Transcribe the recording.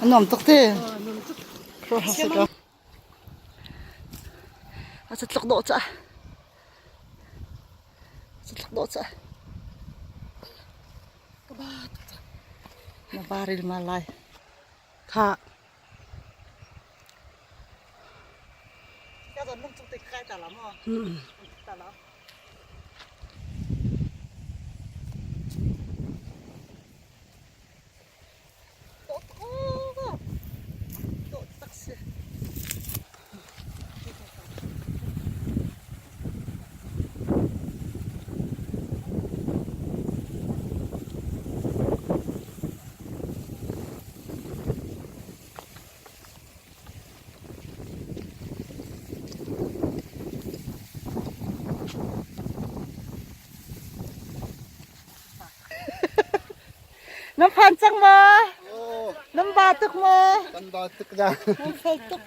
Nuam tuk ti. A catluk dawh cah. Catluk dawh cah. Na baril ma lai. Kha. Ka zon lung cung te kai ta la mo. Ta la. Nan phan cang maw? Nan ba tuk maw? Kan ba tuk da. Nan fel tuk.